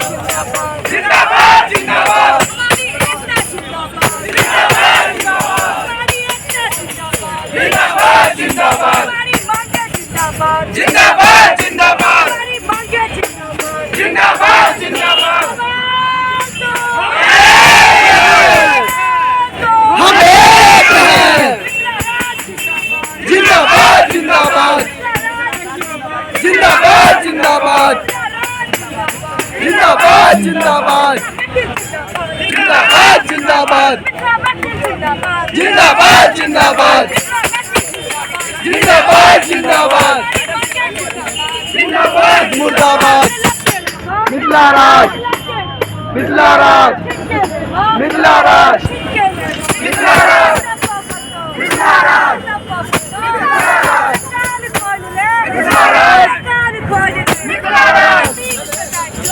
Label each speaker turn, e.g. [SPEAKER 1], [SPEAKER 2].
[SPEAKER 1] जिंदाबाद जिंदाबाद। जिंदाबाद जिंदाबाद जिंदाबाद जिंदाबाद जिंदाबाद जिंदाबाद।
[SPEAKER 2] हम एक हैं। जिंदाबाद जिंदाबाद जिंदाबाद जिंदाबाद जिंदाबाद जिंदाबाद जिंदाबाद जिंदाबाद जिंदाबाद जिंदाबाद जिंदाबाद जिंदाबाद जिंदाबाद मुर्दाबाद। मिथिला राज, मिथिला राज, मिथिला राज।